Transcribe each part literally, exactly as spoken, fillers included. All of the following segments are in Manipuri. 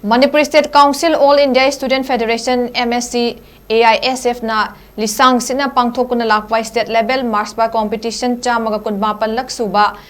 Manipur State Council All India Student Federation, M S C A I S F ꯅ ꯂꯤꯁꯥꯡ ꯁꯤꯠꯅ ꯄꯥꯡꯊꯣꯛꯇꯨꯅ ꯂꯥꯛꯄ State Level March Past Competition ꯆꯥꯝꯃꯒ ꯀꯨꯟꯃꯥꯄꯜꯂꯛ ꯁꯨꯕ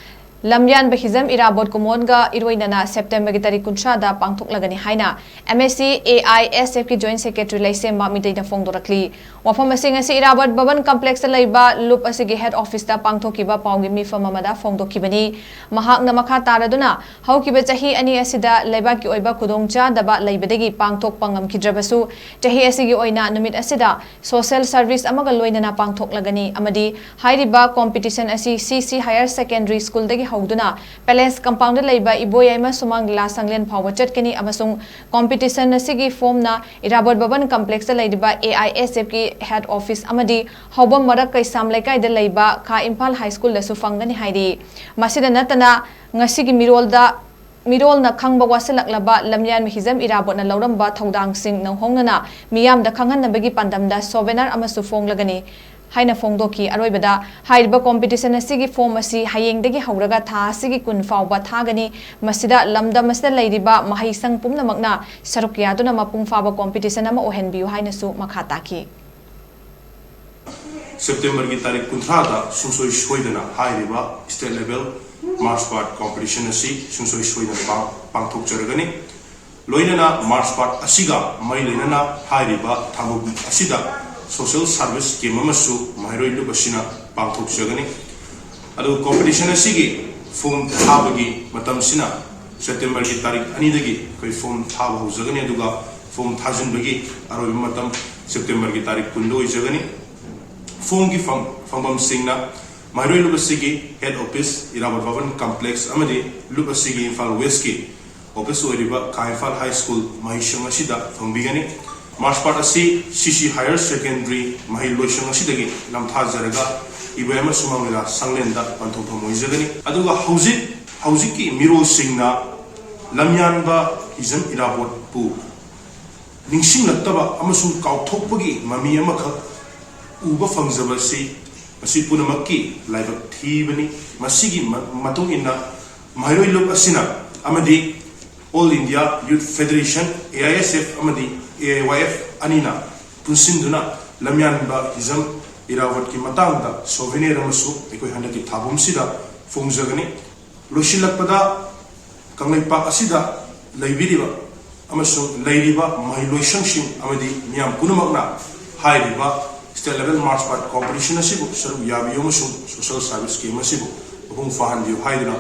ꯂꯝꯌꯥꯟꯕ ꯍꯤꯖꯝ ꯏꯔꯥꯕꯣꯠ ꯀꯨꯃꯣꯟꯒ ꯏꯔꯣꯏꯅꯅ ꯁꯦꯞꯇꯦꯝꯕꯔꯒꯤ ꯇꯥꯔꯤꯛ ꯀꯨꯟꯊ꯭ꯔꯥꯗ ꯄꯥꯡꯊꯣꯛꯂꯒꯅꯤ ꯍꯥꯏꯅ M S C A I S F ꯀꯤ Joint Secretary ꯂꯩꯁꯦꯝꯕ ꯃꯤꯇꯩꯅ ꯐꯣꯡꯗꯣꯔꯛꯂꯤ꯫ ꯋꯥꯐꯝ ꯑꯁꯤ ꯉꯁꯤ ꯏꯔꯥꯕꯣꯠ ꯚꯕꯟ complexꯇ ꯂꯩꯕ ꯂꯨꯞ ꯑꯁꯤꯒꯤ head officeꯇ ꯄꯥꯡꯊꯣꯛꯈꯤꯕ ꯄꯥꯎꯒꯤ ꯃꯤꯐꯝ ꯑꯃꯗ ꯐꯣꯡꯗꯣꯛꯈꯤꯕꯅꯤ꯫ ꯃꯍꯥꯛꯅ ꯃꯈꯥ ꯇꯥꯔꯗꯨꯅ, ꯍꯧꯈꯤꯕ ꯆꯍꯤ ꯑꯅꯤ ꯑꯁꯤꯗ ꯂꯩꯕꯥꯛꯀꯤ ꯑꯣꯏꯕ ꯈꯨꯗꯣꯡꯆꯥꯗꯕ ꯂꯩꯕꯗꯒꯤ ꯄꯥꯡꯊꯣꯛꯄ ꯉꯝꯈꯤꯗ꯭ꯔꯕꯁꯨ, ꯆꯍꯤ ꯑꯁꯤꯒꯤ ꯑꯣꯏꯅ ꯅꯨꯃꯤꯠ ꯑꯁꯤꯗ social service ꯑꯃꯒ ꯂꯣꯏꯅꯅ ꯄꯥꯡꯊꯣꯛꯂꯒꯅꯤ ꯑꯃꯗꯤ ꯍꯥꯏꯔꯤꯕ competition ꯑꯁꯤ C C Higher Secondary Schoolꯗꯒꯤ ꯍꯧꯗꯨꯅ Palace Compoundꯗ ꯂꯩꯕ ꯏꯕꯣꯌꯥꯏꯃ ꯁꯨꯃꯥꯡ ꯂꯤꯂꯥ ꯁꯪꯂꯦꯟ ꯐꯥꯎꯕ ꯆꯠꯀꯅꯤ ꯑꯃꯁꯨꯡ competition ꯑꯁꯤꯒꯤ formꯅ ꯏꯔꯥꯕꯣꯠ ꯚꯕꯟ complexꯇ ꯂꯩꯔꯤꯕ A I S Fꯀꯤ head office ꯑꯃꯗꯤ ꯍꯧꯕꯝ ꯃꯔꯛ ꯀꯩꯁꯥꯝ ꯂꯩꯀꯥꯏꯗ ꯂꯩꯕ ꯈꯥ ꯏꯝꯐꯥꯜ High Schoolꯗꯁꯨ ꯐꯪꯒꯅꯤ ꯍꯥꯏꯔꯤ꯫ ꯃꯁꯤꯗ ꯅꯠꯇꯅ, ꯉꯁꯤꯒꯤ ꯃꯤꯔꯣꯜꯗ, ꯃꯤꯔꯣꯜꯅ ꯈꯪꯕ ꯋꯥꯁꯤꯜꯂꯛꯂꯕ ꯂꯝꯌꯥꯟꯕ ꯍꯤꯖꯝ ꯏꯔꯥꯕꯣꯠꯅ ꯂꯧꯔꯝꯕ ꯊꯧꯗꯥꯡꯁꯤꯡ ꯅꯧꯍꯧꯅꯅ ꯃꯤꯌꯥꯝꯗ ꯈꯪꯍꯟꯅꯕꯒꯤ ꯄꯥꯟꯗꯝꯗ souvenir ꯑꯃꯁꯨ ꯐꯣꯡꯂꯒꯅꯤ ꯍꯥꯏꯅ ꯐꯣꯡꯗꯣꯛꯈꯤ꯫ ꯑꯔꯣꯏꯕꯗ, ꯍꯥꯏꯔꯤꯕ competition ꯑꯁꯤꯒꯤ form ꯑꯁꯤ ꯍꯌꯦꯡꯗꯒꯤ ꯍꯧꯔꯒ ꯊꯥ ꯑꯁꯤꯒꯤ ꯀꯨꯟ ꯐꯥꯎꯕ ꯊꯥꯒꯅꯤ꯫ ꯃꯁꯤꯗ ꯂꯝꯗꯝ ꯑꯁꯤꯗ ꯂꯩꯔꯤꯕ ꯃꯍꯩꯁꯪ ꯄꯨꯝꯅꯃꯛꯅ ꯁꯔꯨꯛ ꯌꯥꯗꯨꯅ ꯃꯄꯨꯡ ꯐꯥꯕ competition ꯑꯃ ꯑꯣꯏꯍꯟꯕꯤꯌꯨ ꯍꯥꯏꯅꯁꯨ ꯃꯈꯥ ꯇꯥꯈꯤ꯫ ꯁꯦꯞꯇꯦꯝꯕꯔꯒꯤ ꯇꯥꯔꯤꯛ ꯀꯨꯟꯊ꯭ꯔꯥꯗ ꯁꯨꯡꯁꯣꯏ ꯁꯣꯏꯗꯅ ꯍꯥꯏꯔꯤꯕ State Level March Past Competition ꯑꯁꯤ ꯁꯨꯡꯁꯣꯏ ꯁꯣꯏꯗꯅ ꯄꯥꯡ-, ꯄꯥꯡꯊꯣꯛꯆꯔꯒꯅꯤ꯫ ꯂꯣꯏꯅꯅ March Past ꯑꯁꯤꯒ ꯃꯔꯤ ꯂꯩꯅꯅ ꯍꯥꯏꯔꯤꯕ ꯊꯥꯕꯨꯛ ꯑꯁꯤꯗ social service camp ꯑꯃꯁꯨ ꯃꯍꯩꯔꯣꯏ ꯂꯨꯞ ꯑꯁꯤꯅ ꯄꯥꯡꯊꯣꯛꯆꯒꯅꯤ꯫ ꯑꯗꯨ competition ꯑꯁꯤꯒꯤ form ꯊꯥꯕꯒꯤ ꯃꯇꯝꯁꯤꯅ ꯁꯦꯞꯇꯦꯝꯕꯔꯒꯤ ꯇꯥꯔꯤꯛ ꯑꯅꯤꯗꯒꯤ ꯑꯩꯈꯣꯏ form ꯊꯥꯕ ꯍꯧꯖꯒꯅꯤ, ꯑꯗꯨꯒ form ꯊꯥꯖꯤꯟꯕꯒꯤ ꯑꯔꯣꯏꯕ ꯃꯇꯝ ꯁꯦꯞꯇꯦꯝꯕꯔꯒꯤ ꯇꯥꯔꯤꯛ ꯀꯨꯟꯗ ꯑꯣꯏꯖꯒꯅꯤ꯫ Formꯒꯤ ꯐꯪ-, ꯐꯪꯐꯝꯁꯤꯡꯅ ꯃꯍꯩꯔꯣꯏ ꯂꯨꯞ ꯑꯁꯤꯒꯤ head office ꯏꯔꯥꯕꯣꯠ ꯚꯕꯟ complex ꯑꯃꯗꯤ ꯂꯨꯞ ꯑꯁꯤꯒꯤ ꯏꯝꯐꯥꯜ Westꯀꯤ office ꯑꯣꯏꯔꯤꯕ ꯈꯥ ꯏꯝꯐꯥꯜ High School ꯃꯍꯩꯁꯪ ꯑꯁꯤꯗ ꯐꯪꯕꯤꯒꯅꯤ꯫ March Past ꯑꯁꯤ C C Higher Secondary ꯃꯍꯩ ꯂꯣꯏꯁꯪ ꯑꯁꯤꯗꯒꯤ ꯅꯝꯊꯥꯖꯔꯒ ꯏꯕꯣꯌꯥꯏꯃ ꯁꯨꯃꯥꯡ ꯂꯤꯂꯥ ꯁꯪꯂꯦꯟꯗ ꯄꯥꯡꯊꯣꯛꯐꯝ ꯑꯣꯏꯖꯒꯅꯤ꯫ ꯑꯗꯨꯒ ꯍꯧꯖꯤꯛ, ꯍꯧꯖꯤꯛꯀꯤ ꯃꯤꯔꯣꯜꯁꯤꯡꯅ ꯂꯝꯌꯥꯟꯕ ꯍꯤꯖꯝ ꯏꯔꯥꯕꯣꯠꯄꯨ ꯅꯤꯡꯁꯤꯡꯂꯛꯇꯕ ꯑꯃꯁꯨꯡ ꯀꯥꯎꯊꯣꯛꯄꯒꯤ ꯃꯃꯤ ꯑꯃꯈꯛ ꯎꯕ ꯐꯪꯖꯕ ꯑꯁꯤ ꯃꯁꯤ ꯄꯨꯝꯅꯃꯛꯀꯤ ꯂꯥꯏꯕꯛ ꯊꯤꯕꯅꯤ꯫ ꯃꯁꯤꯒꯤ ꯃ-, ꯃꯇꯨꯡ ꯏꯟꯅ ꯃꯍꯩꯔꯣꯏ ꯂꯨꯞ ꯑꯁꯤꯅ ꯑꯃꯗꯤ All India Youth Federation, A I S F ꯑꯃꯗꯤ A I Y F ꯑꯅꯤꯅ ꯄꯨꯟꯁꯤꯟꯗꯨꯅ ꯂꯝꯌꯥꯟꯕ ꯍꯤꯖꯝ ꯏꯔꯥꯋꯠꯀꯤ ꯃꯇꯥꯡꯗ ꯁꯣꯚꯦꯅꯤꯌꯔ ꯑꯃꯁꯨ ꯑꯩꯈꯣꯏ ꯍꯟꯗꯛꯀꯤ ꯊꯥꯕꯨꯝꯁꯤꯗ ꯐꯣꯡꯖꯒꯅꯤ꯫ ꯂꯣꯏꯁꯤꯜꯂꯛꯄꯗ ꯀꯪꯂꯩꯄꯥꯛ ꯑꯁꯤꯗ ꯂꯩꯕꯤꯔꯤꯕ ꯑꯃꯁꯨꯡ ꯂꯩꯔꯤꯕ ꯃꯍꯩꯂꯣꯏꯁꯪꯁꯤꯡ ꯑꯃꯗꯤ ꯃꯤꯌꯥꯝ ꯄꯨꯝꯅꯃꯛꯅ ꯍꯥꯏꯔꯤꯕ state level march past competition ꯑꯁꯤꯕꯨ ꯁꯔꯨꯛ ꯌꯥꯕꯤꯌꯨ ꯑꯃꯁꯨꯡ social service scheme ꯑꯁꯤꯕꯨ ꯃꯄꯨꯡ ꯐꯥꯍꯟꯕꯤꯌꯨ ꯍꯥꯏꯗꯨꯅ